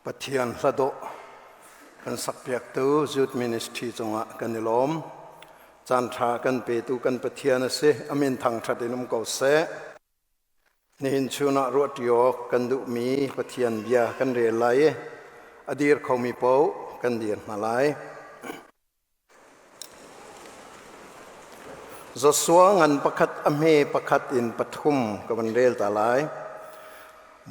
Pathian hladawh kan sakpiaktu Youth Ministry cungah kan i lawm. Caan ṭha kan petu kan Pathian a si. Amin thangṭhat in um ko seh. Nihin chun ah ruahṭi awk kan duhmi Pathian bia kan rel lai i a dir khomi paoh kan dir hna lai. Joshua ngan pakhat a hme pakhat in pathum ka van rel ta lai.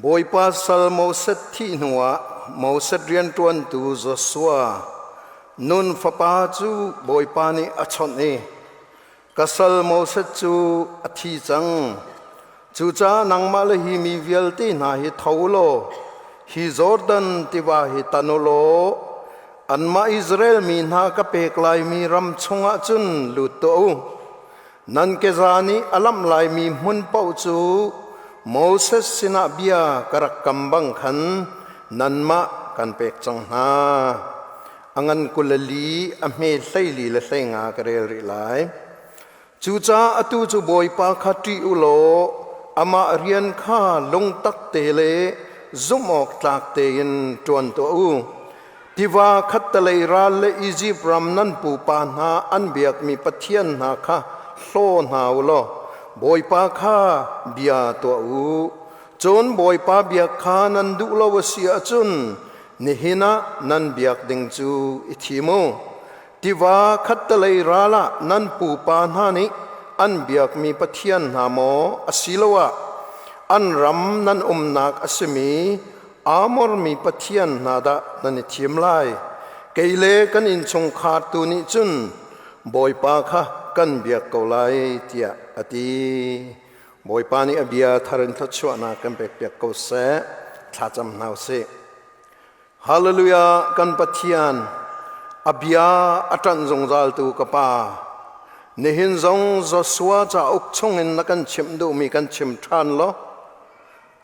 Bawipa sal Moses thih hnuah Moses rianṭuantu Joshua Nun fapa cu Bawipa nih a chawnh i, Ka sal Moses cu a thi cang. Cucaah nangmah le hi mi vialte hna hi tho law hi Jordan tiva hi tan u law anmah Israel mi hna ka pek laimi ram chungah cun lut tuah u. Nan keza nih a lamh laimi hmun paoh cu Moses sinah bia ka rak kam bang khan nanmah kan pek cang hna. A ngan 24 a hme 14 le 15 ka rel rih lai. Cucaah atu cu Bawipa kha ṭih u law amah rian kha lungtak te le zumhawktlak tein ṭuan tuah u. Tiva khattalei ral le Izipt ram nan pupa hna an biakmi pathian hna kha hlaw hna u law Bawipa kha bia tuah u. Cun Bawipa biak kha nan duh lo a si ahcun nihin ah nan biak ding cu i thim u. Tiva khattalei ral ah nan pupa hna nih an biakmi pathian hna maw asiloah an ram nan umnak a simi Amor mi pathian hna dah nan i thim lai? Kei le kan innchungkhar tu nih cun Bawipa kha kan biak ko lai tiah a ti. Bawipa nih a bia thar in thluachuahnak kan pekpiak ko seh. Thlacam hna u sih. Hallelujah kan Pathian a bia a ṭanh zungzaltu ka Pa nihin zong Joshua cauk chungin na kan chimh duhmi kan chim ṭhan law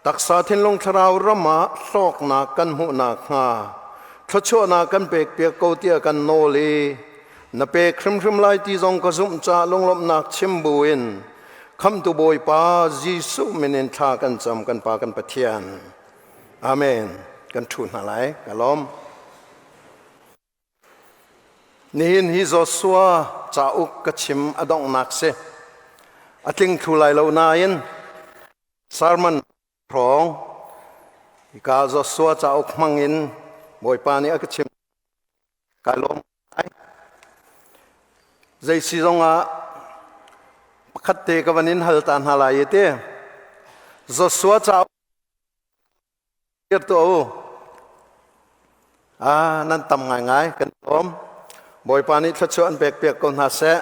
taksa thinlung thlarau ram ah hlawknak kan hmuh nakhnga thluachuahnak kan pekpiak ko tiah kan nawl i na pek hrimhrim lai ti zong ka zumh caah lunglawmhnak chim buin Khamhtu Bawipa Jesuh min in thla kan cam kan Pa kan Pathian. Amen. Kan ṭhu hna lai. Ka lawm. Nihin hi Joshua cauk ka chim a donghnak si. A tling thlu lai lo nain sermon hrawng hika Joshua cauk hmang in Bawipa nih a ka chim. Kai lawm ngai. Zei si zongah pakhat te ka van in hal ta hna lai i te. Joshua cauk Kir tuah u. Ah, nan tam ngaingai kan lawm. Bawipa nih thluachuah an pek piak ko hna seh.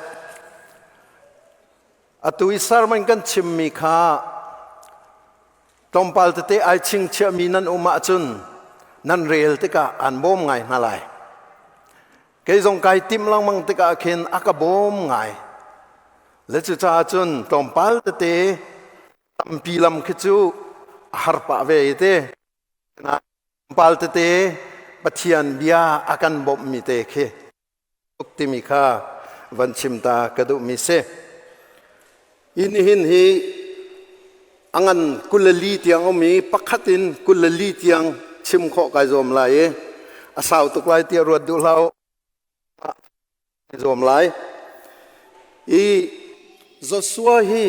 Atu i sermon kan chimmi kha tlawmpal tete ai chingchiahmi nan um ahcun nan rel tikah aan bawm ngai hna lai. Kei zong kai timh lengmang tikah khin a ka bawm ngai. Le cucaah cun tlawmpal tete Tampi lam khi cu a har pah ve i te. Pal tete Pathian bia a kan bawmhmi te khi tuk timi kha van chim ta ka duhmi si. Hi nihin hi a ngan 24 tiang um i pakhat in 24 tiang chim khawh kai zuam lai i a sau tuk lai tiah ruat duh hlah u. Zuam lai. I Joshua hi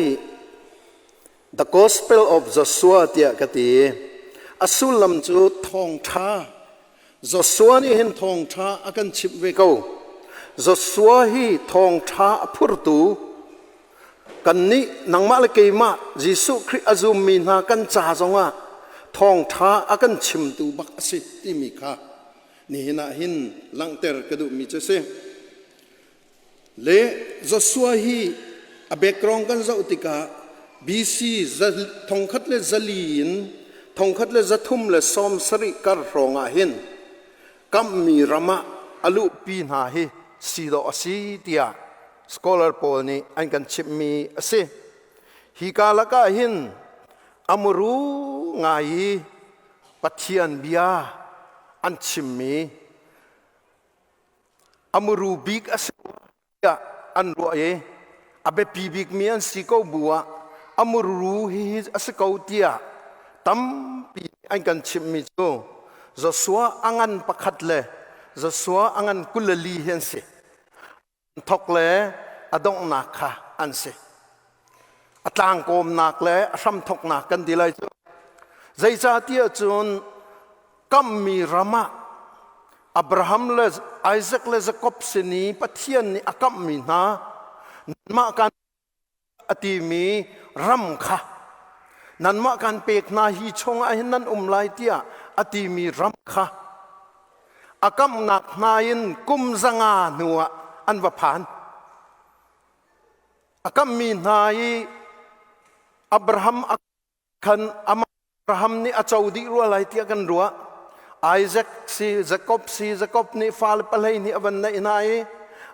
The Gospel of Joshua tiah ka ti. A sullam cu thawngṭha. Joshua nih hin thawngṭha a kan chimh ve ko. Joshua hi thawngṭha a phurtu kannih nangmah le keimah Jesuh Khrih a zummi hna kan ca zongah thawngṭha a kan chimtu bak a si timi kha Nihin ah hin langhter ka duhmi cu si. Le Joshua hi a background kan zoh tikah BC 1400 in 1370 kar hrawng ah hin kamhmi ram ah a luhpi hna hi si dawh a si tiah scholar pawl nih an kan chimhmi a si. Hi ka lakah hin a muru ngai i Pathian bia an chimmi a muru bik a si tiah an ruah i a biapi bikmi an si ko bu ah a muru hi a si ko tiah tampi an kan chimhmi cu. Joshua a ngan pakhat le Joshua a ngan 24 hi an si. Thok le a donghnak kha an si. A tlangkawmnak le a hramthoknak kan ti lai cu. Zeicahtiah cun kammi ram ah Abraham le Isaac le Jakob sin i Pathian nih a kamhmi hna nanmah kan a timi ram kha nanmah kan pek hna hi chungah hin nan um lai tiah a timi ram kha a kamhnak hna in kum 500 hnuah an va phan. A kamhmi hna i Abraham a khan amah Abraham nih a co dih rua lai tiah kan ruah. Isaac si, Jacob si, Jacob nih fale 12 a van neih hna i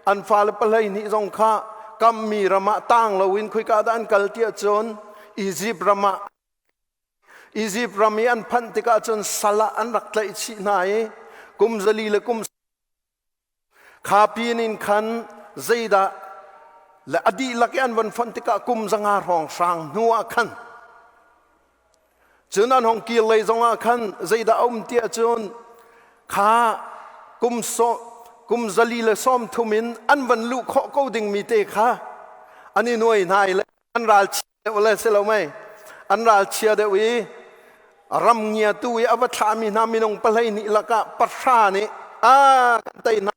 an fale 12 zong kha kammi ram ah tang loin khoika dah an kal tiah cun Egypt ram ah Egypt ram i an phanh tikah cun sal ah an rak tlaih chih hna i kum 400 le kum Kha pin in khan zeidah le a dihlak i an von fonh tikah kum 500 hrawnghrang hnu ah khan cun an hong kir lei zongah khan zeidah a um tiah cun kha kum so kum 430 in an van luh khawh ko dingmi te kha an i nuai hna i le an ral deuh le si lo mei an ral chia deuh i ram ngiatu i a va thlahmi hna minung 12 lakah pahra nih a kan tei hna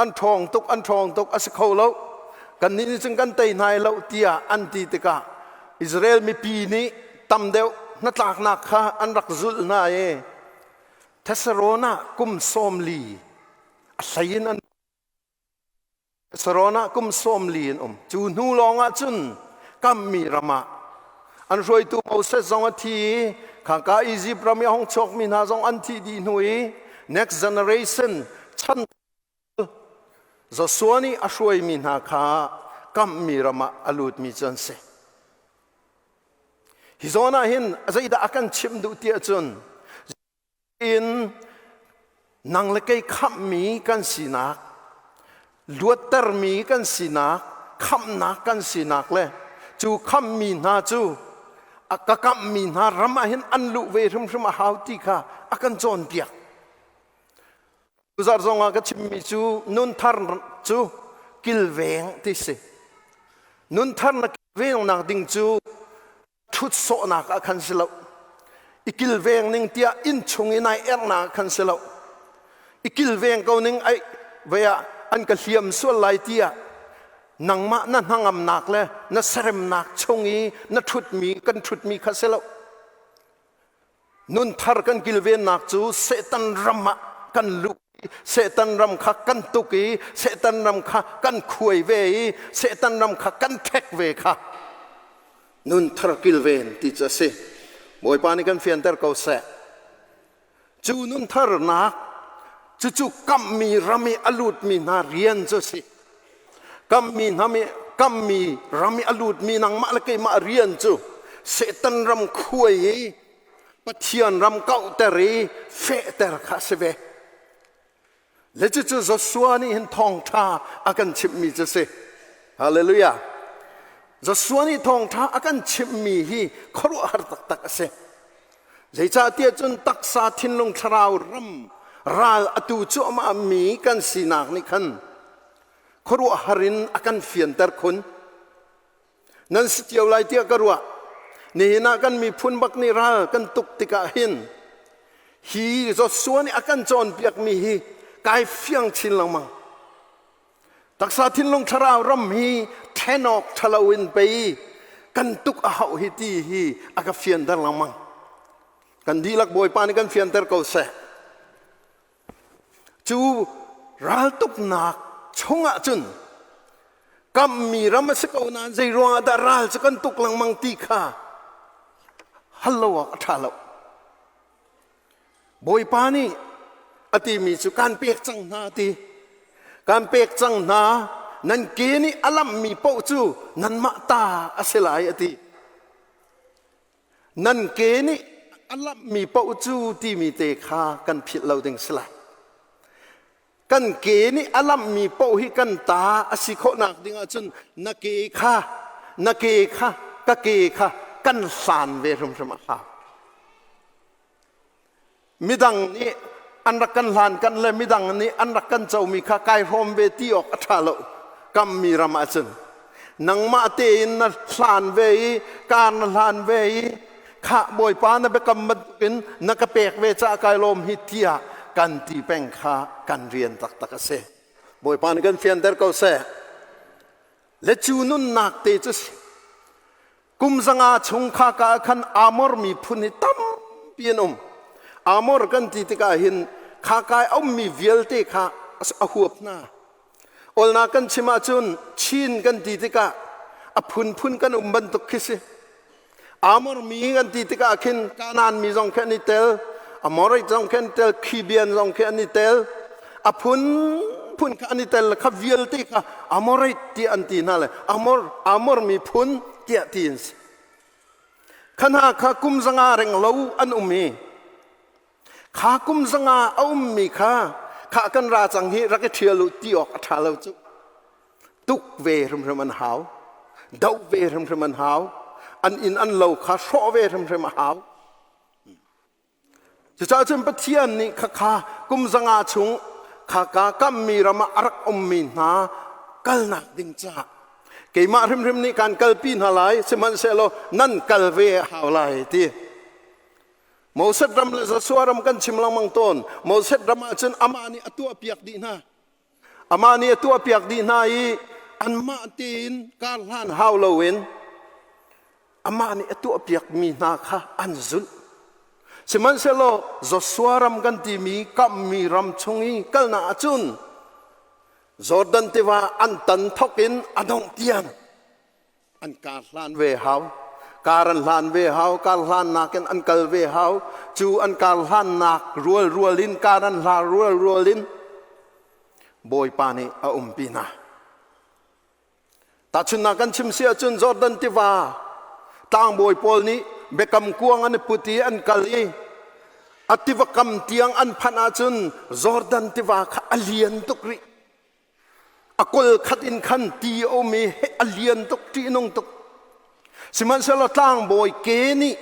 an ṭhawng tuk an ṭhawng tuk a si kho lo kannih nih cun kan tei hna lo tiah an ti tikah Israel mipi nih tam deuh hnatlaknak kha an rak zulh hna i Thessalon ah kum 40 a hlei in an Saron ah kum 40 in um. Cu hnu lawng ah cun kammi ram ah an hruaitu Moses zong a thi i khangka Egypt ram i a hung chuakmi hna zong an thih dih hnu i next generation chan Joshua nih a hruaimi hna kha kammi ram ah a lutmi cu an si. Hi zawn ah hin zeidah a kan chimh duh tiah cun in nang le kei khamhmi kan sinak luattermi kan sinak khamhnak kan sinak le cu khamhmi hna cu a ka kamhmi hna ram ah hin an luh ve hrimhrim a hau ti kha a kan cawnpiak. Tuzarh zong ah ka chimmi cu nunthar cu kilveng ti si. Nunthar na kilvengnak ding cu ṭhut sawhnak ah khan si lo i kilveng ning tiah inn chung i nai ernak ah khan si lo i kilveng ko ning ai ve ah an ka hliam sual lai tiah nangmah na hnangamnak le na seremnak chung i na ṭhutmi kan ṭhutmi kha si lo Nunthar kan kilvennak cu Satan ram ah kan luh i Satan ram kha kan tuk i Satan ram kha kan khuai ve i Satan ram kha kan ṭhek ve kha nunthar kilven ti cu a si. Bawipa nih kan fianter ko seh. Cu nuntharnak cucu kamhmi ram i a lutmi hna rian cu a si. Kamhmi hna kammi ram i a lutmi nangmah le keimah rian cu Satan ram khuai i Pathian ram kauhter i fehter kha a si ve. Le cucu Joshua nih hin thawngṭha a kan chimhmi cu a si. Hallelujah. Joshua nih thawngṭha a kan chimhmi hi khuaruahhar taktak a si. Zeicahtiah cun taksa thinlung thlarau ram ral atu cuahmah mi kan sinak nih khan khuaruahhar in a kan fianter khun. Nan si cio lai tiah ka ruah. Nihin ah kan miphun bak nih ral kan tuk tikah hin hi Joshua nih a kan cawnpiakmi hi kai fiang chin lengmang. Taksa thinlung thlarau ram hi ṭhen awk ṭhalo in pei kan tuk a hauh hi ti hi a ka fianter lengmang. Kan dihlak Bawipa nih kan fianter ko seh. Cu raltuknak chungah cun kammi ram a si ko nain zei ruangah dah ral cu kan tuk lengmang ti kha hal lo awk a ṭha lo. Bawipa nih a timi cu kan pek cang hna ti. Kan pek cang hna nan ke nih a lamhmi paoh cu nanmah ta a si lai a ti. Nan ke nih a lamhmi paoh cu timi te kha kan philh lo ding si lai. Kan ke nih a lamhmi paoh hi kan ta a si khawhnak ding ahcun na ke kha na ke kha ka ke kha kan hlan ve hrimhrim a hau. Midang nih an rak kan hlan kan le midang nih an rak kan comi kha kai hrawm ve ti awk a ṭha lo. Kammi ram ahcun nangmah tein na hlan ve i kar na hlan ve i khah Bawipa na biakam bantukin na ka pek ve caah kai lawm hi tiah kan ti peng kha kan rian taktak a si. Bawipa nih kan fianter ko seh. Le cu nunnak te cu kum 500 chung kha ka khan Amor miphun hi tampi an um. Amor kan ti tikah hin kha kai a ummi vialte kha a huap hna. Olnak kan chim ahcun Chin kan ti tikah a phunphun kan um bantuk khi si. Amor mi kan ti tikah khin Kanaan mi zong khi an i tel, Amorite zong khi an i tel, Khibian zong khi an i tel. A phunphun kha an i tel kha vialte kha Amorite tiah an ti hna le Amor Amor miphun tiah ti an si. Kha hna kha kum 500 reng lo an um i Kha kum 500 a ummi kha khah kan ra cang hi rak i ṭhial u ti awk a ṭha lo cu. Tuk ve hrimhrim an hau. Doh ve hrimhrim an hau. An inn an lo kha hrawh ve hrimhrim a hau. Cucaah cun Pathian nih khakha kum 500 chung khaka kammi ram ah a rak ummi hna kalnak ding caah keimah hrimhrim nih kaan kalpi hna lai sihmanhsehlaw nan kal ve a hau lai ti. Moses ram le Joshua ram kan chim lengmang tawn. Moses ram ahcun amah nih a tuahpiak dih hna. Amah nih a tuahpiak dih hna i anmah tein kar hlan hau loin amah nih a tuahpiakmi hna kha an zulh. Sihmanhsehlaw Joshua ram kan timi kamhmi ram chung i kalnak ahcun Jordan tiva an tan thawk in a dongh tiang an kar hlan ve hau kar an hlan ve hau kar hlannak in an kal ve hau cu an kar hlannak rual rual in kar an hla rual rual in Bawipa nih a umpi hna tahchunhnak kan chim si ahcun Jordan tiva tlangbawi pawl nih biakam kuang an i put i an kal i a tiva kam tiang an phanh ahcun Jordan tiva kha a lian tuk rih A kol khat in khan ti a um i a lian tuk, ṭihnung tuk. Sihmanhsehlaw tlangbawi ke nih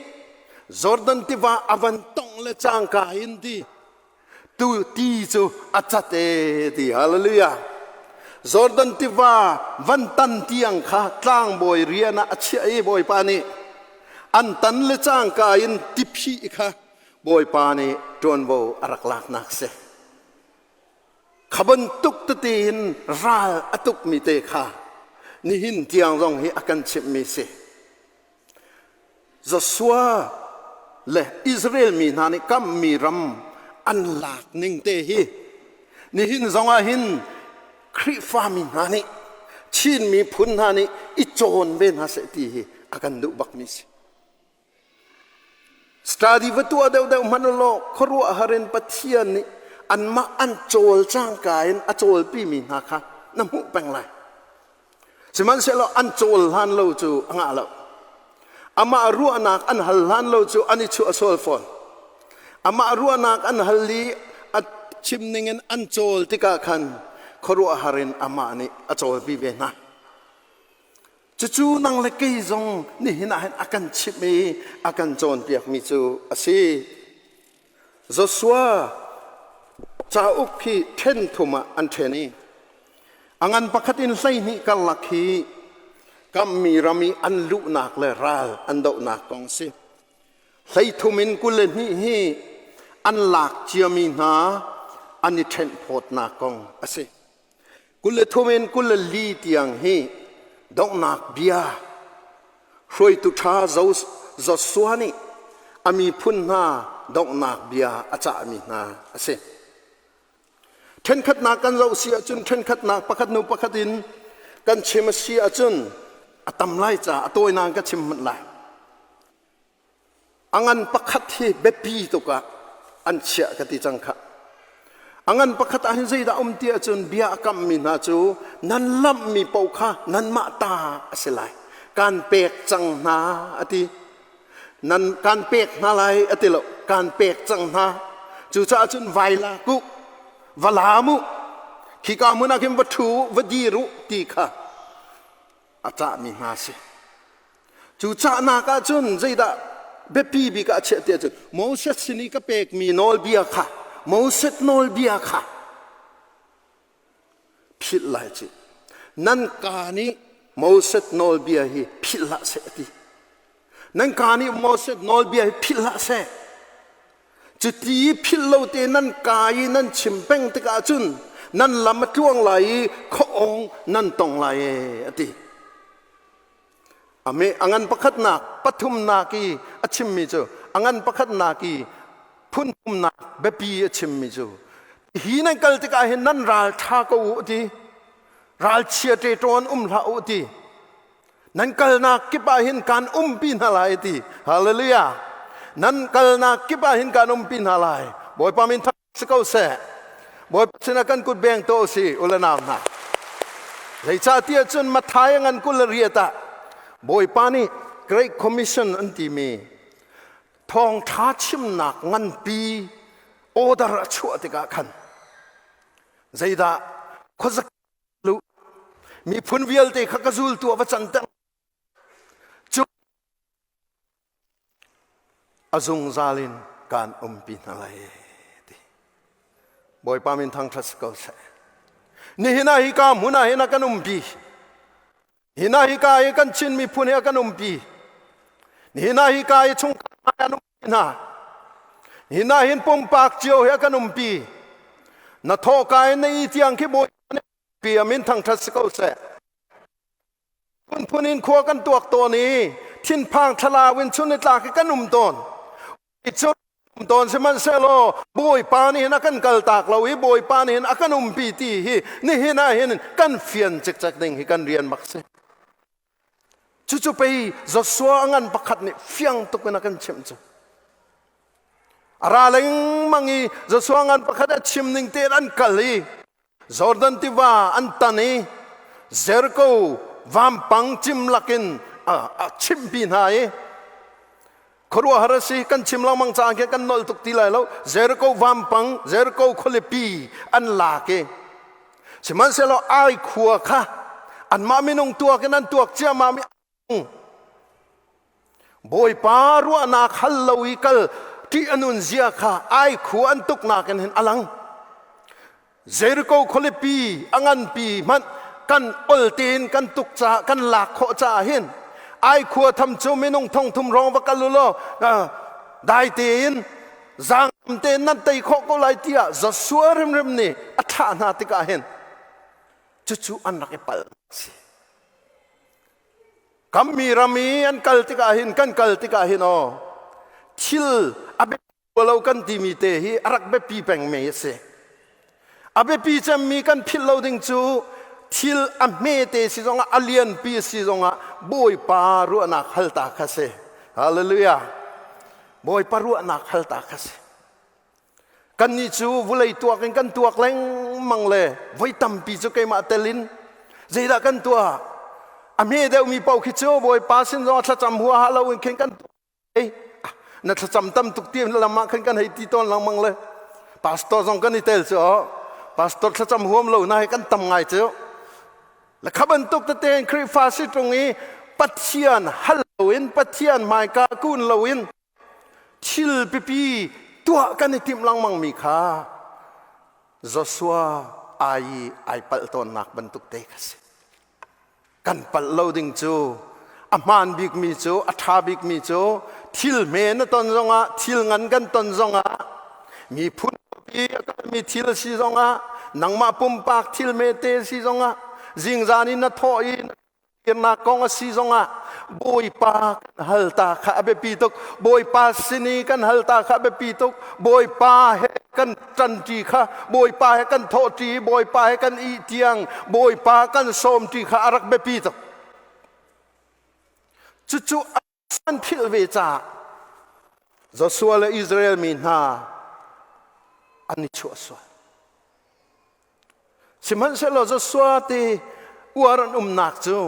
Jordan tiva a van tongh le cangka in ti tu ti cu a cat e ti hallelujah. Jordan tiva van tan tiang kha tlangbawi rian ah a chiah i Bawipa nih an tan le cangka in tiphih kha Bawipa nih ṭuanvo a rak laknak si. Kha bantuk tete in ral a tukmi te kha nihin tiang zong hi a kan chimhmi si. Joshua le Israel mi hna nih kammi ram an lak ning te hi nihin zong ah hin Khrihfami hna nih Chin miphun hna nih i cawn ve hna seh ti hi a kan duh bakmi si. Study va tuah deuhdeuh hmanh ulaw khuaruahhar in Pathian nih anmah an cawl cangka in a cawlpimi hna kha na hmuh peng lai. Sihmanhsehlaw an cawl hlan lo cu a ngah lo. Amah ruahnak an hal hlan lo cu an i chuah sual fawn. Amah ruahnak an hal i a chim ningin an cawl tikah khan khuaruahhar in amah nih a cawlpi ve hna. Cucu nang le kei zong nihin ah hin a kan chimh i a kan cawnpiakmi cu a si. Joshua cauk hi ṭhen thum ah an ṭhen i a ngan pakhat in 12 karlak hi kammi ram i an luhnak le ral an dohnak kong si. 33 in 22 hi an lak ciami hna an i ṭhenhphawtnak kong a si. 23 in 24 tiang hi donghnak bia hruaitu ṭha Joshua nih a miphun hna donghnak bia a cahmi hna a si. Ṭhenkhatnak kan zoh si ahcun ṭhenkhatnak pakhat hnu pakhat in kan chim a si ahcun a tam lai caah a tawinak ka chim hmanh lai. A ngan pakhat hi biapi tuk ah an chiah ka ti cang khah. A ngan pakhat ah hin zeidah um ti ahcun bia a kammi hna cu nan lamhmi paoh kha nanmah ta a si lai. Kaan pek cang hna a ti. Nan kaan pek hna lai a ti lo. Kaan pek cang hna. Cucaah cun vai lak u, va laam u, khika hmun ah khin va ṭhu u, va dir u ti kha a cahmi hna a si. Cu cahnak ahcun zeidah biapi bik ah a chiah ti ahcun Moses sin i ka pekmi nawlbia kha Moses nawlbia kha philh lai ci. Nan kaa nih Moses nawlbia hi philh hlah seh a ti. Nan kaa nih Moses nawlbia hi philh hlah seh. Cuti i philh lo te nan kaa i nan chim peng tikah cun nan lam a tluang lai i khuaawng nan tong lai ee a ti. A ngan pakhatnak pathumnak i a chimmi cu a ngan pakhatnak i phun thumnak biapi a chimmi cu hi nan kal tikah hin nan ral ṭha ko u ti ralchia ṭeṭawn um hlah u ti nan kalnak kip ah hin kaan umpi hna lai ti. Hallelujah! Nan kalnak kip ah hin kaan umpi hna lai. Bawipa min si ko seh. Bawipa sinah kan kut beng to si ule nau hna. Zeicahtiah cun Matthai ngan 28 ah Bawipa nih Great Commission an timi thawngṭha chimnak nganpi order a chuah tikah khan zeidah khuazak lu miphun vialte kha ka zultu a va canter cu A zungzal in kaan umpi hna lai ti. Bawipa min thangṭhat si ko seh. Nihin ah hika hmun ah hin a kan umpi. Nihin ah hika hi kan Chin miphun hi a kan umpi. Nihin ah hika hi chungkhar an umpi hna. Nihin ah hin pumpak cio hi a kan umpi. Na thawhka in na i tiang khi Bawipa nih pi a min thangṭhat si ko seh. Phunphun in khua kan tuak tawn i thinphang thlalau in chun nitlak hi kan um tawn. Cun um tawn sihmanhsehlaw Bawipa nih hin a kan kaltak lo i Bawipa nih hin a kan umpi ti hi nihin ah hin kan fian cikcek ding hi kan rian bak si. Cucu pei Joshua a ngan pakhat nih fiang tuk in a kan chimh cu. A ra lengmang i Joshua ngan pakhat a chim ning tein an kal i Jordan tiva an tan i Jericho vampang cim lakin a chimhpi hna i khuaruahhar a si. Kan chim lengmang caah khin kan nolh tuk ti lai lo. Jericho vampang, Jericho khualipi an lak i sihmanhsehlaw Ai khua kha anmah minung tuak in an tuak ciammam i Bawipa ruahnak hal lo i kal ṭih a nun zia kha ai khua an tuknak in hin a lang. Jericho khualipi a nganpi hmanh kan ol tein kan tuk caah, kan lak khawh caah hin ai khua tham cu minung 3000 hrawng va kal u law dai tein zaangam tein nan tei khawh ko lai tiah Joshua hrimhrim nih a thlah hna tikah hin cucu an rak i palh si. Kammi ram i an kal tikah hin, kan kal tikah hin aw, thil a biapi lo kan timi te hi a rak biapi pengmi a si. A biapi cemmi kan philh lo ding cu thil a hmete si zongah a lianpi si zongah Bawipa ruahnak halta kha si. Hallelujah! Bawipa ruahnak halta kha si. Kannih cu vulei tuak in kan tuak lengmang le voi tampi cu keimah tel in zeidah kan tuah? A hme deuhmi paoh khi cu Bawipa sin zong thlacam huaha lo in khin kan tuah. Na thlacam tam tuk ti lam ah khan kan hei ti tawn lengmang le pastor zong kan i tel cu pastor thlacam huam lo na he kan tam ngai cu. Le kha bantuk tete in Khrihfa si ṭung i Pathian hal loin, Pathian hmaika kun loin thil pipi tuah kan i timh lengmangmi kha Joshua ai i ai palh tawnnak bantuk te kha si. Kan palh lo ding cu, a hmaan bikmi cu, a ṭha bikmi cu, thil hme na ton zongah, thil ngan kan ton zongah, miphun pi a kalmi thil si zongah, nangmah pumpak thil hmete si zongah, zingzan in na thawh i Kirnak kong a si zongah Bawipa kan hal ta kha a biapi tuk. Bawipa sin i kan hal ta kha a biapi tuk. Bawipa he kan ṭanṭi kha, Bawipa he kan thawhṭi, Bawipa he kan ih tiang, Bawipa kan sawmṭi kha a rak biapi tuk. Cucu an philh ve caah Joshua le Israel mi hna an i chuah sual. Sihmanhsehlaw Joshua ti uar an umnak cu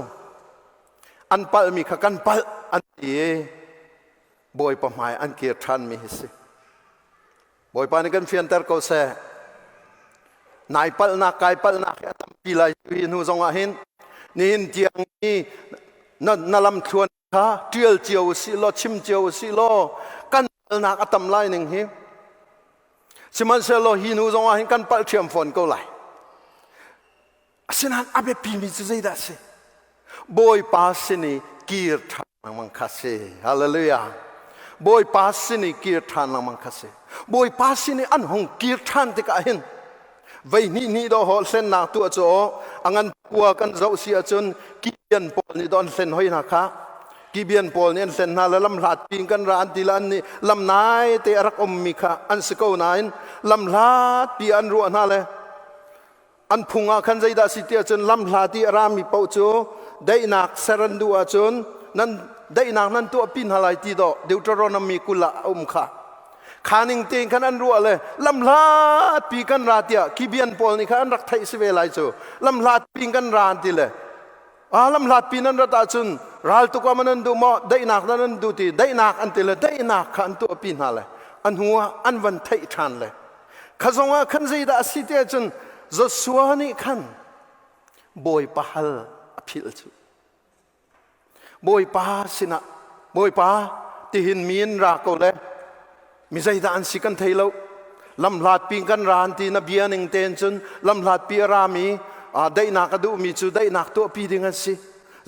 an palhmi kha kan palh an ti i Bawipa hmai an kir ṭhanmi hi si. Bawipa nih kan fianter ko seh. Nai palhnak, kai palhnak hi a tampi lai hi hnu zongah hin nihin tiang i na, na lamthluan. Kha ṭial cio usih law chim cio usih law kan palnak a tam lai ning hi. Sihmanhsehlaw hi hnu zongah hin kan palh ṭhiam fawn ko lai. Asinain a biapimi cu zeidah a si? Bawipa sin i kir ṭhan lengmang kha si. Hallelujah. Bawipa sin i kir ṭhan lengmang kha si. Bawipa sin i an hung kir ṭhan tikah hin vei hnih hnih dawh hawh hlennak tuah cu a ngan kua kan zoh si ahcun kibian pawl nih don hlen hoi hna kha kibian pawl nih an hlen hna le lam hlat pin kan ra an ti le an nih lam nai te a rak ummi kha an si ko nain lam hlat pi an ruah hna le an phung ah khan zeidah si ti ahcun lam hlat i a rami paoh cu daihnak ser an duh ahcun nan daihnak nan tuah pi hna lai ti dawh Deuteronomy 20 ah a um kha. Kha ning tein khan an ruah le lamhlat pi kan ra tiah Gibeon pawl nih khan an rak theih si ve lai cu. Lamhlat pi kan ra an ti le a lamhlat pi nan rat ahcun ral tuk ah nan duh maw daihnak nan an duh ti daihnak an ti le daihnak kha an tuah pi hna le a hnu ah an van theih ṭhan le kha zong ah khan zeidah a si ti ahcun Joshua nih khan Bawipa hal a philh cu. Bawipa sinah Bawipa tihin mi in ra ko le mi zeidah an si kan thei lo. Lamhlat pi kan ra an ti na bia ning tein cun lamhlat pi a rami daihnak a duhmi cu daihnak tuahpi ding an si.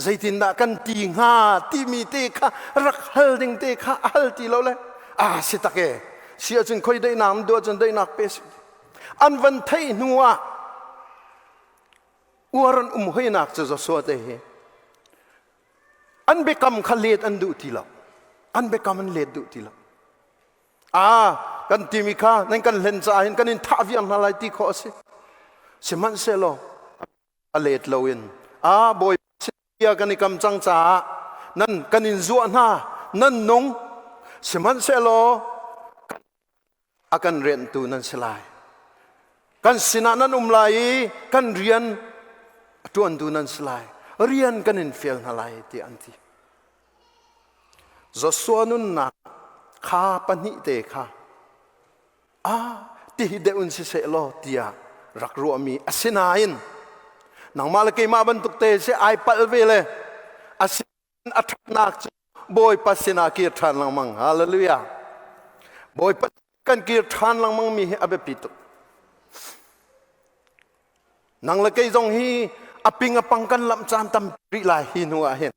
Zeitindah kan ti hnga timi te kha rak hal ding te kha a hal ti lo le a si tak e si ahcun khoi daihnak an duh ahcun daihnak pe si. An van theih hnu ah Uar an um hoinak cu Joshua te hi an biakam kha let an duh ti lo. An biakam an let duh ti lo. Ah, kan timi kha nan kan hlen caah hin kan in thah viar hna lai ti khawh a si. Sihmanhsehlaw a let loin ah bawi bia kan i kam cang caah nan kan in zuah hna nan nung sihmanhsehlaw a kan rianhtu nan si lai. Kan sinah nan um lai i kan rian a ṭuantu nan si lai. Rian kan in fial hna lai tiah an ti. Joshua nunnak kha pahnih te kha a tihi deuh in siseh law tiah rak ruahmi asinain nangmah le keimah bantuk te si ai palh ve le asi a ṭhatnak cu Bawipa sinah kir ṭhan lengmang. Hallelujah. Bawipa kan kir ṭhan lengmang mi hi a biapi tuk. Nang le kei zong hi a ping a pang kan lamh caan tam rih lai hi hnu ah hin.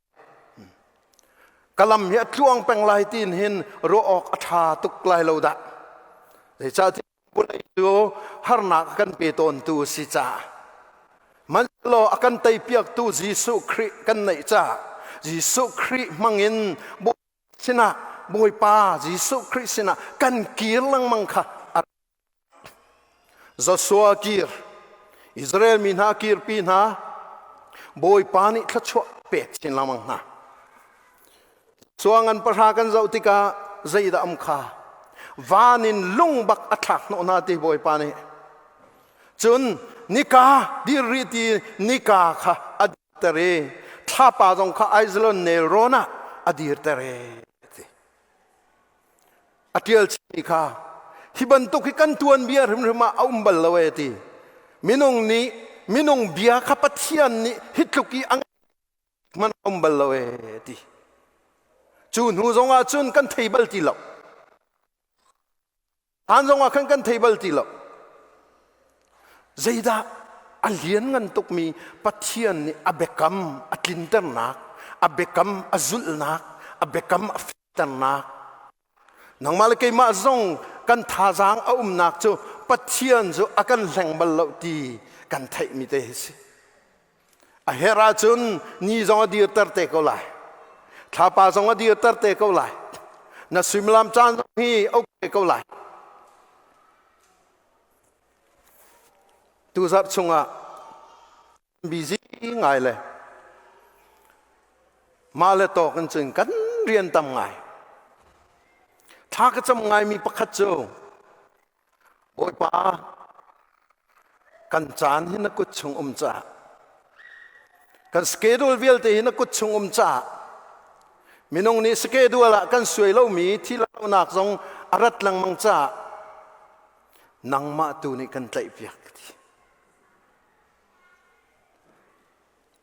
Ka lam hi a tluang peng lai tiin hin ruah awk a ṭha tuk lai lo dah. Zeicahtiah Vawlei cu harnak a kan pe tawntu a si caah Hmanhsehlaw a kan teipiaktu Jesuh Khrih kan neih caah Jesuh Khrih hmangin sinah Bawipa Jesuh Khrih sinah kan kir lengmang kha a Joshua kir Israel mi hna kirpi hna Bawipa nih thluachuah pek chin lengmang hna. Cuangan pahra kan zoh tikah zeidah um kha van in lung bak a thlak hnawh hna ti Bawipa nih. Cun nika dir rih ti nika kha a dirter i thlapa zong kha Aijalon nelrawn ah a dirter e ti. A ṭial chihmi kha hi bantuk hi kan tuanbia hrimhrim ah a um bal lo e ti. Minung nih minung bia kha Pathian nih hi tluk i a man um bal lo ee ti. Cu hnu zong ah cun kan thei bal ti lo. An zong ah khan kan thei bal ti lo. Zeidah a lian ngan tukmi Pathian nih a biakam a tlinternak, a biakam a zulhnak, a biakam a fehternak. Nangmah le keimah zong kan thazaang a umnak cu Pathian cu a kan hleng bal lo ti kan theihmi te hi si. A herh ahcun ni zong a dirter te ko lai. Thlapa zong a dirter te ko lai. Na suimilam caan zong hi a uk te ko lai. Tuzarh chungah busy ngai le mah le tawk in cun kan rian tam ngai. Thla ka cam ngaimi pakhat cu Bawipa, kan caan hi na kut chung um caah, kan schedule vialte hi na kut chung um caah, minung nih schedule ah kan suai lomi thillonak zong a rat lengmang caah, nangmah tu nih kan tlaihpiak ti.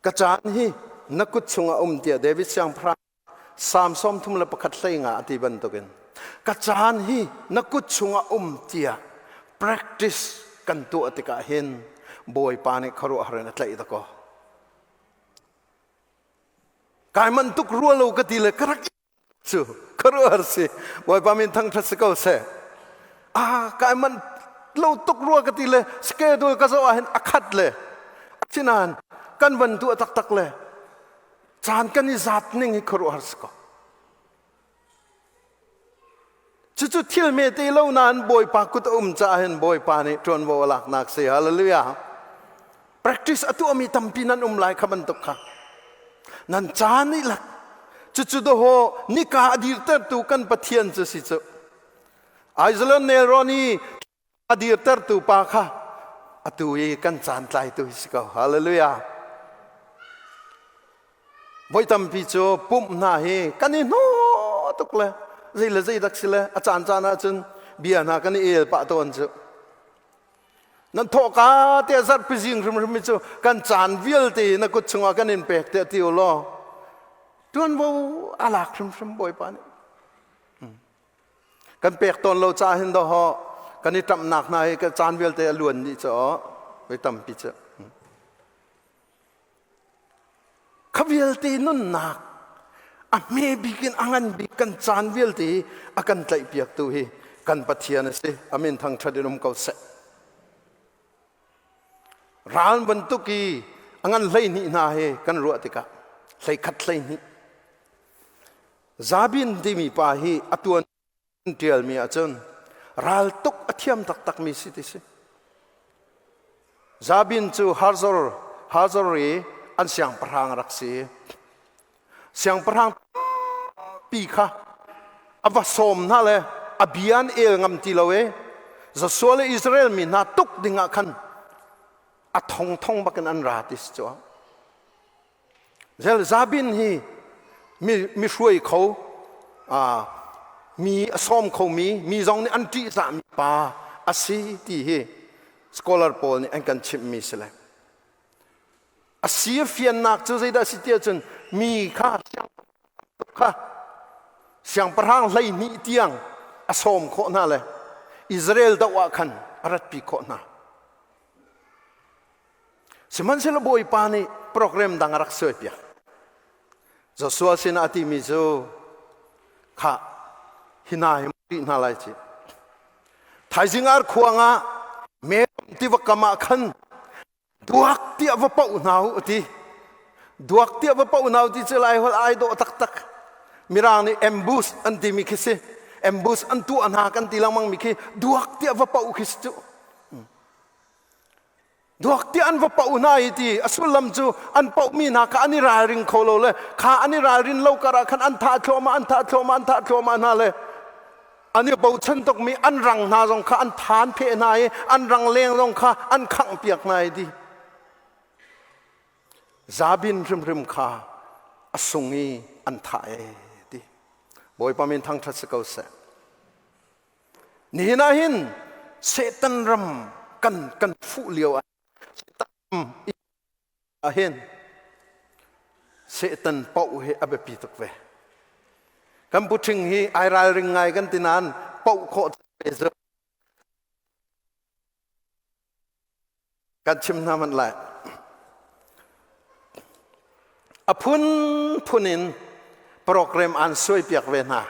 Ka caan hi na kut chungah um tiah David siangpahrang. Salm 31 hlei nga a ti bantukin ka caan hi na kut chungah um tiah practice kan tuah tikah hin Bawipa nih khuaruahhar in a tlaih dakaw. Kai man tuk rua lo ka ti le ka rak cu khuaruahhar si. Bawipa min thangṭhat si ko seh. Ah, kai man lo tuk rua ka ti le schedule ka zoh ah hin a khat le asinain kan van tuah taktak le caan kan i zat ning hi khuaruahhar si ko. Cucu thil hmete lo nain Bawipa kut a um caah hin Bawipa nih ṭuanvo a laknak si. Hallelujah. Practice a tuahmi tampi nan um lai kha bantuk kha. Nan caan nih lak. Cucu dawhaw nika a dirtertu kan Pathian cu si cu. Aizalan nelrawn i a dirtertu pa kha atu i kan caan tlaitu hi si ko. Hallelujah. Voi tampi cu pumh hna hi kan i hnaw tuk le zei le zei dak si le a caan caan ahcun bia hna kan i el pah tawn cu. Nan thawhka te zarhpi zing hrimhrim hi cu kan caan vialte na kut chungah kan in pek tiah ti u law tuanvo a lak hrimhrim Bawipa nih. Kan pek tawn lo caah hin dawh kan i ṭamhnak hna hi caan vialte a luan dih cu voi tampi cu. Kha vialte nunnak a hme bik in a ngan bik kan caan vialte hi a kan tlaihpiaktu hi kan Pathian a si. Amin thangṭhat in um ko seh. Ral bantuk i a ngan 12 hna hi kan ruah tikah 11 12 Zabin timi pa hi a tuan ṭialmi ahcun raltuk a thiam taktakmi si ti si. Zabin cu Hazor Hazor i an siangpahrang a rak si. Siangpahrang pi kha a va sawm hna le a bia an el ngam ti lo i Joshua le Israel mi hna tuk dingah khan a thongthong bakin an ra ti si cu. Zel Zabin hi mi, mi hruai kho, mi a sawm khomi, mi zong nih an ṭihzahmi pa a si ti hi scholar pawl nih an kan chimhmi si le. A si a fiannak cu zeidah si ti ahcun mi kha kha siangpahrang 12 tiang a sawm khawh hna le Israel doh ah khan a ratpi khawh hna. Sihmanhsehlaw Bawipa nih program dang a rak suaipiak. Joshua sinah a timi cu khah hi hna hi rih hna lai ci. Thaizing ar khuang ah Merom tiva kam ah khan duak tiah va poh hna u a ti. Duak tiah va poh hna u ti cu lai holh ai dawh taktak. Mirang nih ambush an timi khi si. Ambush an tuah hna kan ti lengmang mi khi duak tiah va poh khi si cu. Duak tiah an va poh hna i ti a sullam cu an pohmi hna kha an i ralring kho lo le kha an i ralrin lo karah khan an thah thluahmah an thah thluahmah an thah thluahmah hna le an i bochan tukmi an rang hna zong kha an than pheh hna i an rang leng zong kha an khangh piak hna i ti Zabin hrimhrim kha a sung i an thah e ti Bawipa min thangṭhat si ko seh. Nihin ah hin Satan ram kan kan fuh lio ah Satan ram ah hin Satan poh hi a biapi tuk ve. Kan puṭhing hi ai ralring ngai kan ti nain poh khawh ve cu Kan chim hna hmanh lai. A phunphun in program an suaipiak ve hna.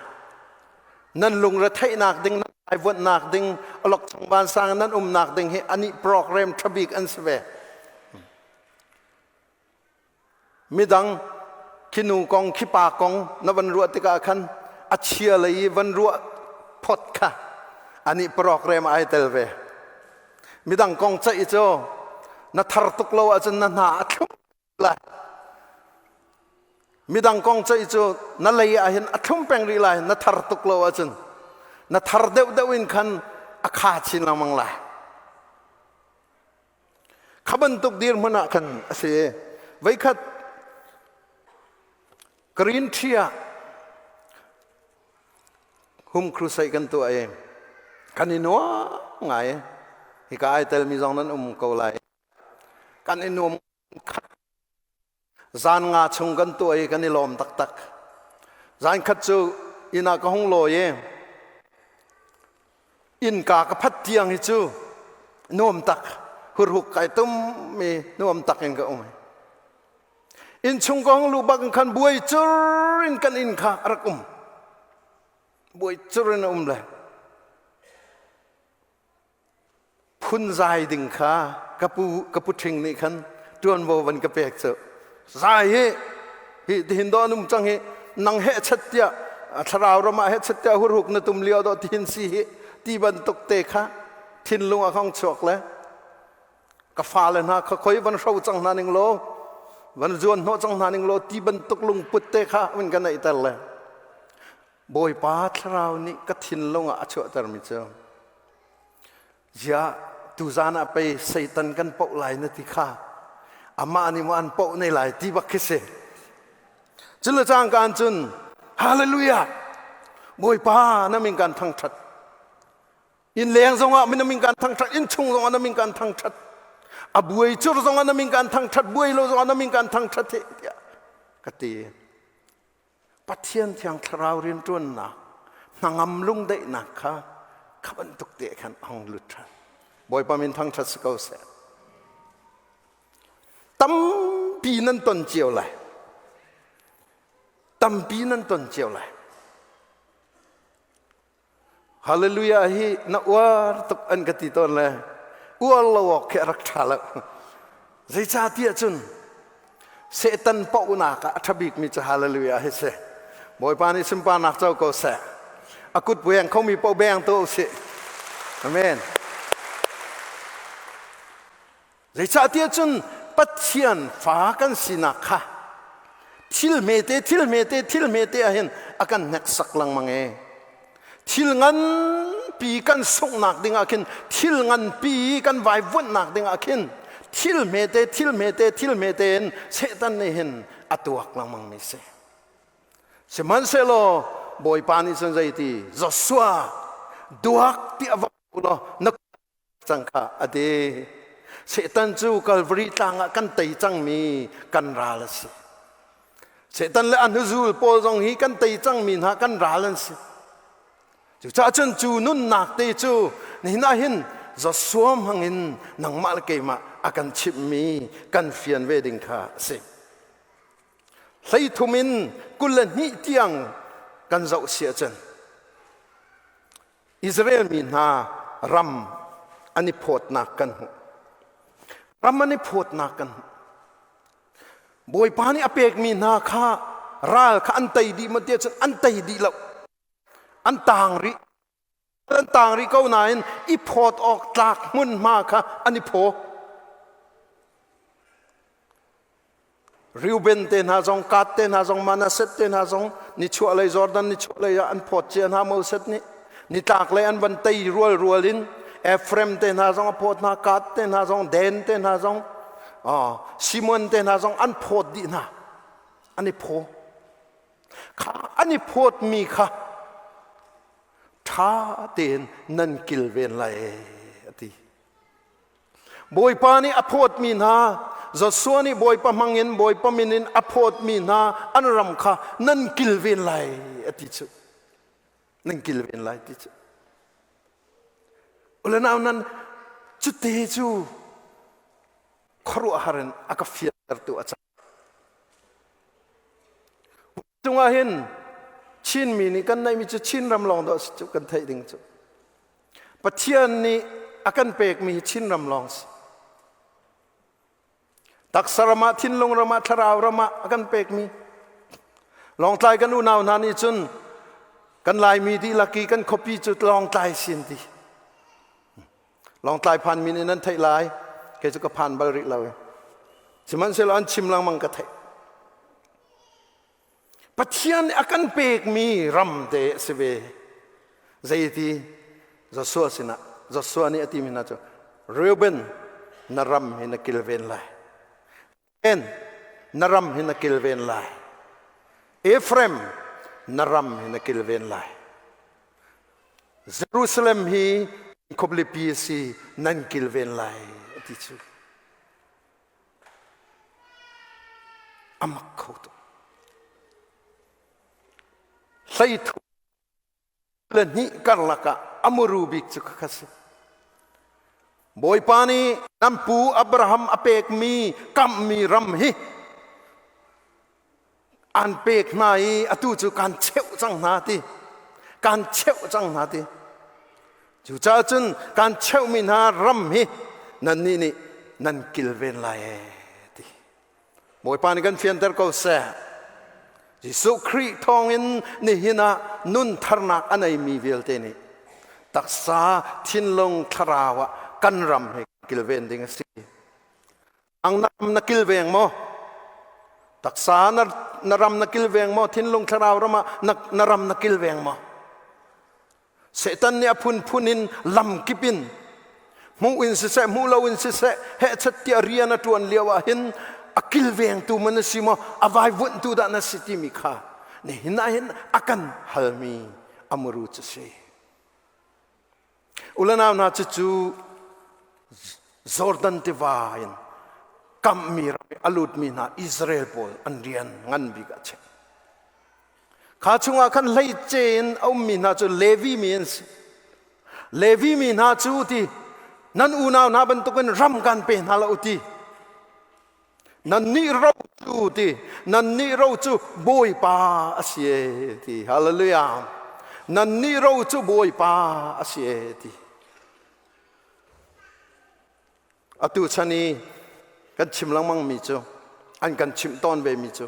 Nan lungre theihnak ding, nan aivuanhnak ding, awlokchong vansang nan umnak ding hi ani program ṭhabik an si ve. Midang khi nu kong khi pa kong na van ruah tikah khan a chia lei i van ruah phot kha anih program ai tel ve. Midang kong ceih cu na thar tuk lo ahcun na hna a thlum lai. Midang kong ceih cu na lei ah hin a thlum peng rih lai na thar tuk lo ahcun na thar deuhdeuh in khan a kha chin lengmang lai. Kha bantuk dirhmun ah khan a si. Voikhat Green Tree ah hum crusade kan tuah i kan i nuam ngai. Hika ai telmi zong nan um ko lai. Kan i nuam khat. Zan nga chung kan tuah i kan i lawm taktak. Zan khat cu inn ah ka hung lawi i innka ka phat tiang hi cu nuam tak hurhuk kai tum mi nuam tak in ka um. Innchung ka hung luh bak in khan buai cur in kan inn kha a rak um. Buai cur in a um le phunzai ding kha ka pu ka pu ṭhing nih khan ṭuanvo van ka pek cu zai hi hi tihin dawh an um cang hi nang heh chat tiah thlarau ram ah heh chat tiah hurhuk na tum lio dawh tihin si hi ti bantuk te kha thinlung a hong chuak le ka fale hna kha khoi van hro cang hna ning law van zuan hnawh cang hna ning law ti bantuk lungput te kha van ka neihter le Bawipa thlarau nih ka thinlung ah a chuahtermi cu ziah tuzan ah pei Satan kan poh lai na ti kha amah nih maw an poh ne lai ti bak khi si. Cun le cangka cun hallelujah Bawipa na min kan thangṭhat inn leng zongah na min kan thangṭhat inn chung zongah na min kan thangṭhat a buai cur zongah na min kan thangṭhat buai lo zongah na min kan thangṭhat he tiah ka ti. Pathian Thiang Thlarau rianṭuannak hnangam lungdaihnak kha kha bantuk te khan a hung lut ṭhan. Bawipa min thangṭhat si ko seh. Tampi nan ton cio lai. Tampi nan ton cio lai. Hallelujah hi na uar tuk an ka ti tawn le uar lo awk khi a rak ṭha lo. Zeicahtiah cun Satan paohnak ah a ṭha bikmi cu hallelujah hi si. Bawipa nih sunparnak co ko seh. A kut bueng khomi paoh beng tuah usih. Amen. Zeicahtiah cun Pathian fa kan sinak kha thil hmete thil hmete thil hmete ah hin a kan hneksak lengmang e. Thil nganpi kan sunghnak ding ah khin thil nganpi kan vaivuanhnak ding ah khin thil hmete thil hmete thil hmete in Satan nih hin a tuak lengmang mi si. Sihmanhsehlaw Bawipa nih cun zeiti Joshua duak ti a va law na cang kha a ti. Satan cu Calvary tlang ah kan tei cangmi kan ral a si. Satan le a hnuzul pawl zong hi kan tei cangmi hna kan ral an si. Cucaah cun cu nunnak te cu nihin ah hin Joshua hmangin nangmah le keimah a kan chimhmi kan fian ve ding kha a si. 13 in 22 tiang kan zoh si ahcun Israel mi hna ram an i phawtnak kan hmuh. Ram an i phawtnak kan hmuh. Bawipa nih a pekmi hna kha ral kha an tei dih maw tiah cun an tei dih lo. An taang rih. An taang rih ko nain i phawt awk tlak hmunhma kha an i phaw. Reuben te hna zong, Gad te hna zong, Manasseh te hna zong nichuahlei Jordan nichuahlei ah an phawt cia hna Moses nih. Nitlaklei an van tei rual rual in Ephraim te hna zong a phawt hna, Gad te hna zong, Dan te hna zong, Simon te hna zong an phawt dih hna. An i phaw. Kha an i phawtmi kha ṭha tein nan kilven lai a ti. Bawipa nih a phawtmi hna Joshua nih Bawipa hmangin Bawipa min in a phawtmi hna an ram kha nan kilven lai a ti cu. Nan kilven lai ti cu. Ule nau nan cute cu khuaruahhar in a ka fiantertu a cang. Cungah hin Chinmi nih kan neihmi cu Chin ram lawng dawh si cu kan theih ding cu. Pathian nih a kan pekmi hi Chin ram lawng si. Taksa ram ah, thinlung ram ah, thlarau ram ah a kan pekmi. Lawngtlai kan unau hna nih cun kan Laimi dihlak i kan khuapi cu Lawngtlai sin ti. Lawngtlai phan min in nan theih lai. Kei cu ka phan bal rih lo. Sihmanhsehlaw an chim lengmang ka theih. Pathian nih a kan pekmi ram te a si ve. Zeiti Joshua sinah Joshua nih a timi hna cu Reuben na ram hi na kilven lai. Dan na ram hi na kilven lai. Ephraim na ram hi na kilven lai. Jerusalem hi khuapipi a si nan kilven lai a ti cu. A mak kho tuk. Hleithu le hnih karlak ah a muru bik cu khakha si. Bawipa nih nan pu Abraham a pekmi kamhmi ram hi an pek hna i atu cu kan cheuh cang hna ti. Kan cheuh cang hna ti. Cucaah cun kan cheuhmi hna ram hi nannih nih nan kilven lai ee ti. Bawipa nih kan fianter ko seh. Jesuh Khrih thawngin nihin ah nun tharnak a neimi vialte nih taksa, thinlung, thlarau ah kan ram he kilven ding a si. Ang na ram na kilveng maw? Taksa na, na ram na kilveng maw? Thinlung thlarau ram ah na, na ram na kilveng maw? Satan nih a phunphun in lamkip in hmuh in siseh hmuh lo in siseh hehchet tiah rian a ṭuan lio ah hin a kilvengtu man na si maw a vaivuanhtu dah na si timi kha nihin ah hin a kan halmi a muru cu si. Ulanau hna cucu Jordan tiva in kamhmi ram i a lutmi hna Israel pawl an rian ngan bik a chim. Kha chungah khan hleice in a ummi hna cu Levi mi an si. Levi mi hna cu ti nan unau hna bantukin ram kan pe hna lo ti. Nannih ro cu ti nannih ro cu Bawipa a si e ti. Hallelujah. Nannih ro cu Bawipa a si e ti. Atu chan i kan chim lengmang mi cu an kan chimh tawn ve mi cu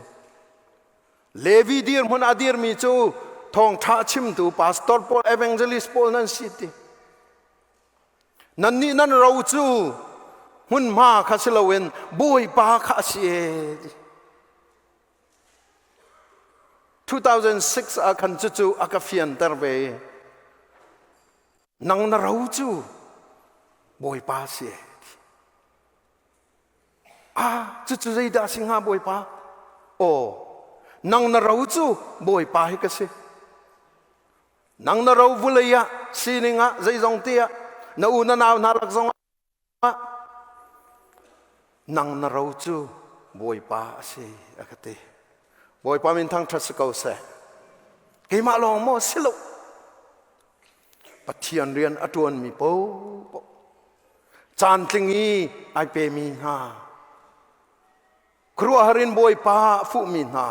Levi dirhmun a dirmi cu thawngṭha chimtu pastor pawl evangelist pawl nan si ti. Nannih nan ro cu hmunhma kha si loin Bawipa kha a si e ti. 2006 ah khan cucu a ka fianter ve. Nang na ro cu Bawipa si e. Ah, cucu zeidah si hnga Bawipa? Aw, nang na ro cu Bawipa hi ka si. Nang na ro vulei ah, sining ah, zeizong te ah, na u na nau hna lak zong ah, nang na ro cu Bawipa a si, a ka ti. Bawipa min thangṭhat si ko seh. Keimah lawng maw si lo. Pathian rian a ṭuanmi paohpaoh caantling i ai pemi hna khuaruahhar in Bawipa a fuhmi hna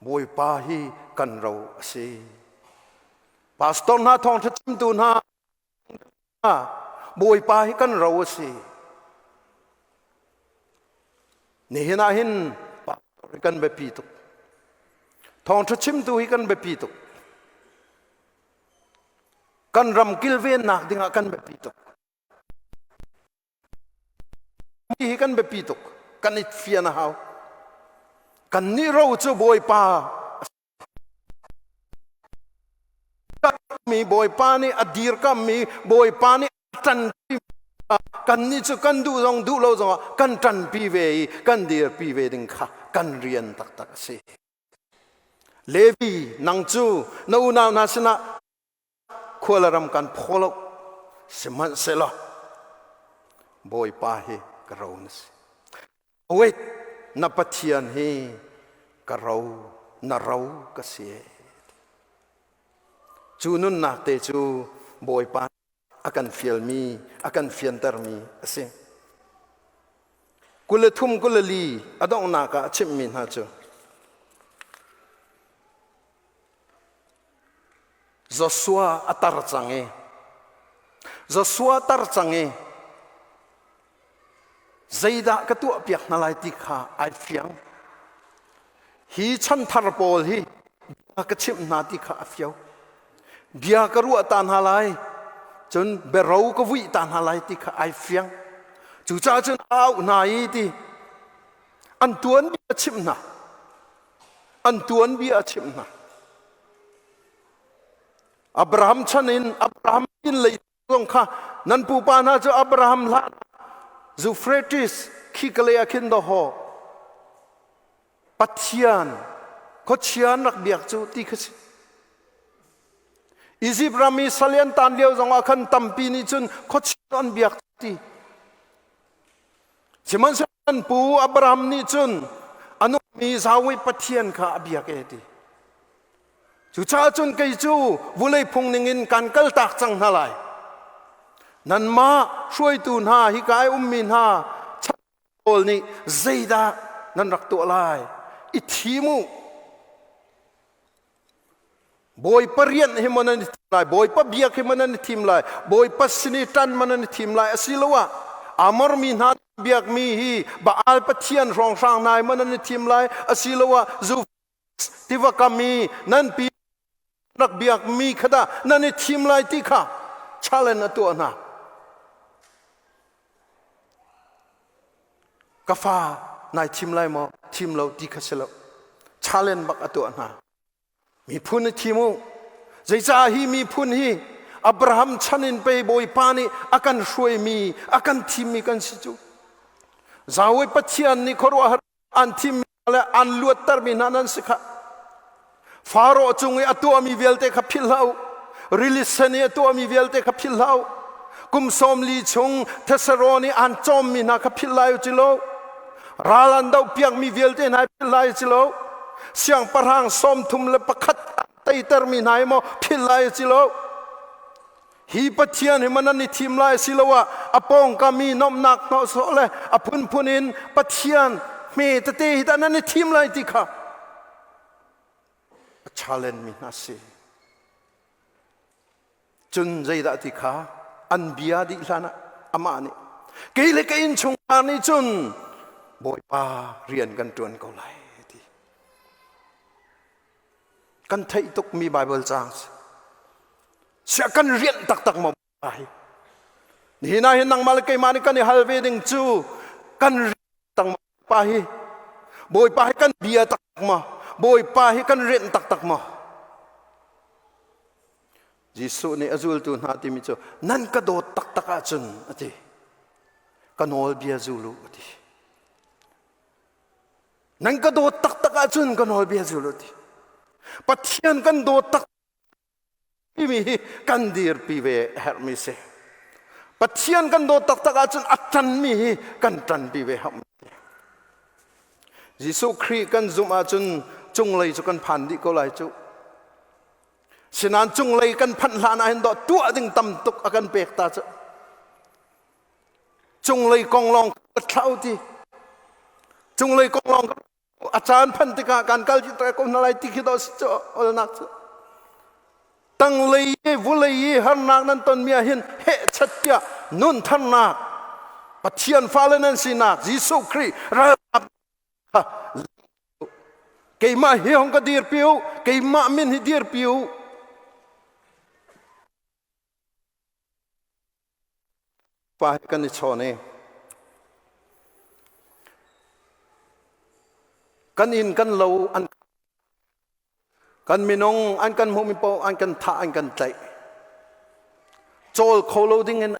Bawipa hi kan ro a si. Pastor hna thawngṭha chimtu hna Bawipa hi kan ro a si. Nihin ah hin pastor hi kan biapi tuk. Thawngṭha chimtu hi kan biapi tuk. Kan ram kilvennak dingah kan biapi tuk. Hi kan biapi tuk. Kan i fian a hau. Kan nih ro cu Bawipa mi Bawipa nih a dirkammi Bawipa nih a ṭanpi kannih cu kan duh zong duh lo zongah kan ṭanpi ve i kan dirpi ve ding kha kan rian taktak a si. Levi nang cu na unau hna sinah khua le ram kan phaw lo sihmanhsehlaw Bawipa hi ka ro na si. Wait, na Pathian hi ka ro, na ro ka si. Cu nunnak te cu Bawipa a kan fialmi, a kan fiantermi a si. 23 24 a donghnak ah a chimhmi hna cu Joshua a tar cang i Joshua tar cang i Zeidah ka tuahpiak hna lai ti kha ai fiang. Hi chanthar pawl hi bia ka chimh hna ti kha a fio. Bia ka ruah ta hna lai, cun biaro ka vuih ta hna lai ti kha ai fiang. Cucaah cun a auh hna i ti an tuanbia a chimh hna. An tuanbia a chimh hna. Abraham chan in Abraham inn lei zong kha nan pupa hna cu Abraham hlan Euphrates khikalei ah khin dawhaw Pathian khuachia an rak biak cu ti kha si. Egypt ram i sal an tan lio zongah khan tampi nih cun khuachia an biak ti. Sihmanhsehlaw an pu Abraham nih cun a nungmi Yahweh Pathian kha a biak e ti. Cucaah cun kei cu vulei phung ningin kan kaltak cang hna lai. Nanmah hruaitu hna hika i ummi hna chan pawl nih zeidah nan rak tuah lai? I thim u. Bawipa rian hi maw nan i thim lai? Bawipa biak hi maw nan i thim lai? Bawipa sin i ṭan maw nan i thim lai? Asiloah Amor mi hna biakmi hi Baal pathian hrawnghrang hna hi maw nan i thim lai? Asiloah zu tiva kam i nan pi rak biakmi kha dah nan i thim lai ti kha challenge a tuah hna. Ka fa nai thim lai maw thim lo ti kha si lo. Challenge bak a tuah hna. Miphun i thim u. Zeicah hi miphun hi Abraham chan in pei Bawipa nih a kan hruaimi, a kan thimmi kan si cu. Zawi Pathian nih khuaruahhar an thimmi le an luattermi hna nan si kha. Faro cung i a tuahmi vialte kha philh hlah u. Rili sen i a tuahmi vialte kha philh hlah u. Kum 40 chung Thessalon i an cawmmi hna kha philh lai u ci lo. Ral an dohpiakmi vialte hna philh lai ci lo. Siangpahrang 31 teitermi hna hi maw philh lai ci lo. Hi Pathian hi man an i thim lai asiloah a pawngkam i nomhnak hnawhsawh le a phunphun in Pathian hme tete hi dah nan i thim lai ti kha a challenge mi hna si. Cun zeidah ti kha an bia dih hlan ah amah nih kei le ka innchungkhar nih cun Bawipa rian kan ṭuan ko lai ti. Kan theih tukmi Baibal caang si. Siah kan rianh taktak maw Bawipa hi? Nihin ah hin nangmah le keimah nih kan i hal ve ding cu kan rianh tak maw Bawipa hi? Bawipa hi kan bia taktak maw? Bawipa hi kan rianh taktak maw? Jesuh nih a zultu hna timi cu nan ka dawt taktak ahcun a ti. Ka nawlbia zul u a ti. Nan ka dawt taktak ahcun ka nawlbia zul u a ti. Pathian kan dawt tak timi hi kan dirpi ve a herhmi si. Pathian kan dawt taktak ahcun a ṭanmi hi kan ṭanpi ve herhmi si. Jesuh Khrih kan zumh ahcun cunglei cu kan phan dih ko lai cu. Sinain cunglei kan phanh hlan ah hin dawh tuah ding tam tuk a kan pek ta cu. Cunglei kong lawng ka thlau ti. Cunglei kong lawng a caan phanh tikah kan kal ko hna lai ti khi dawh si cu olnak cu. Tanglei i vulei i harnak nan tonmi ah hin hehchat tiah nun tharnak Pathian fale nan sinak Jesuh Khrih ralkap Keimah hi hong ka dirpi u, keimah min hi dirpi u. Pa hi kan i chawn i kan inn kan lo an kan minung an kan hmuhmi paoh an kan thah an kan tlaih cawl kho lo ding in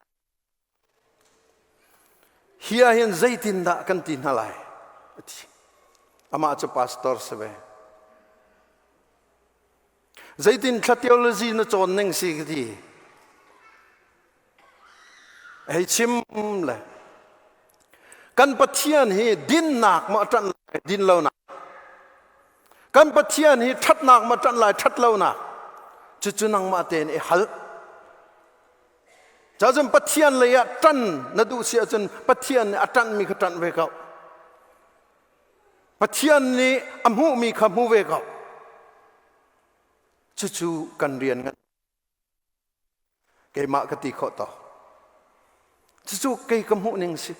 Hi ah hin zeitindah kan ti hna lai? A ti. Amah cu pastor si ve. Zeitin thla theology na cawn ning si ka ti. Hei chim le. Kan Pathian hi dinnak ma ṭanh lai, din lonak. Kan Pathian hi ṭhatnak ma ṭanh lai, ṭhat lonak. Cucu nangmah tein i hal. Cacun Pathian lei ah ṭan na duh si ahcun Pathian nih a ṭanhmi kha ṭanh ve ko. Pathian nih a hmuhmi kha hmu ve ko. Cucu kan rian ngan. Keimah ka ti khawh to. Cucu kei ka hmuh ning si.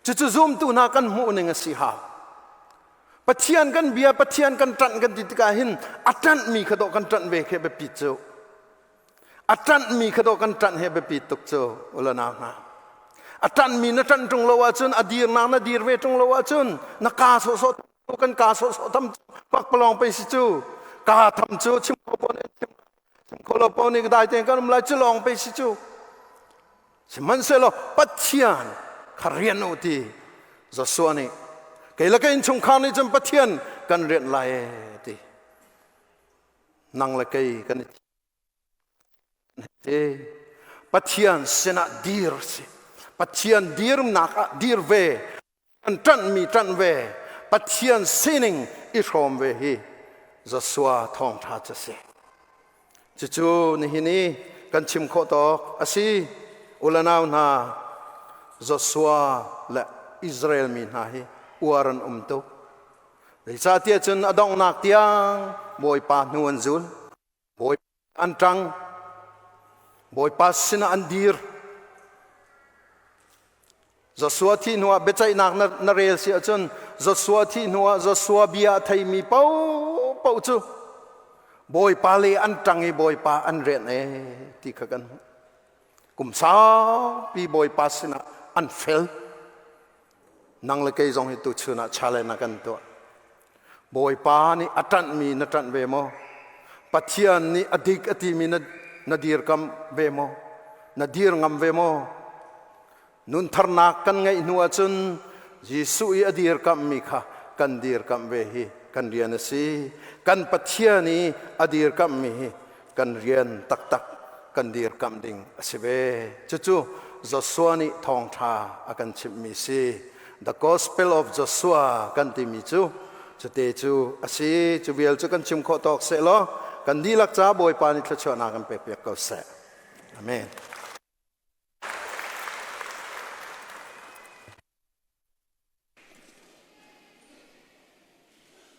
Cucu zumtu hna kan hmuh ning a si hau. Pathian kan bia, Pathian kan ṭanh kan ti tikah hin a ṭanhmi kha dawh kan ṭanh ve khi biapi cu. A ṭanhmi kha dawh kan ṭanh hi biapi tuk cu ulanau hna. A ṭanhmi na ṭanh ṭung lo ahcun a dirnak na dir ve ṭung lo ahcun na kaa sawhsawh kan kaa sawhsawh tham cu pakpalawng pei si cu kaa tham cu chim kho pawl nih chim chim kho lo pawl nih dai tein kan um lai cu lawng pei si cu sihmanhsehlaw Pathian kha rian u ti Joshua nih kei le ka innchungkhar nih cun Pathian kan rianh lai e ti nang le kei kan i te Pathian sinah dir si Pathian dirnak ah dir ve kan ṭanhmi ṭanh ve Pathian sining i hrawm ve hi. Joshua thawngṭha cu a si. Cucu nihin i kan chim khawh tawk a si. Ulanau hna, Joshua le Israel mi hna hi uar an um tuk. Zeicahtiah cun a donghnak tiang Bawipa hnu an zul. Bawipa an ṭang. Bawipa sinah an dir. Joshua thih hnuah biaceihnak na rel si ahcun Joshua thih hnuah Joshua bia a theimi paohpaoh cu Bawipa le an ṭang i Bawipa an rianh e ti kha kan hmuh. Kum saupi Bawipa sinah an fel. Nang le kei zong hi tuchun ah challenge na kan tuah. Bawipa nih a ṭanhmi na ṭanh ve maw? Pathian nih a dik a timi na dirkam ve maw? Na dir ngam ve maw? Nuntharnak kan ngeih hnu ahcun Jesuh i a dirkamhmi kha kan dirkamh ve hi kan rian a si. Kan Pathian i a dirkamhmi hi kan rian taktak kan dirkamh ding a si ve. Cucu Joshua nih thawngṭha a kan chimhmi si. The Gospel of Joshua kan timi cu cute cu a si. Cu vial cu kan chim khawh tawk seh law kan dihlak ca Bawipa nih thluachuahnak kan pek piak ko seh. Amen.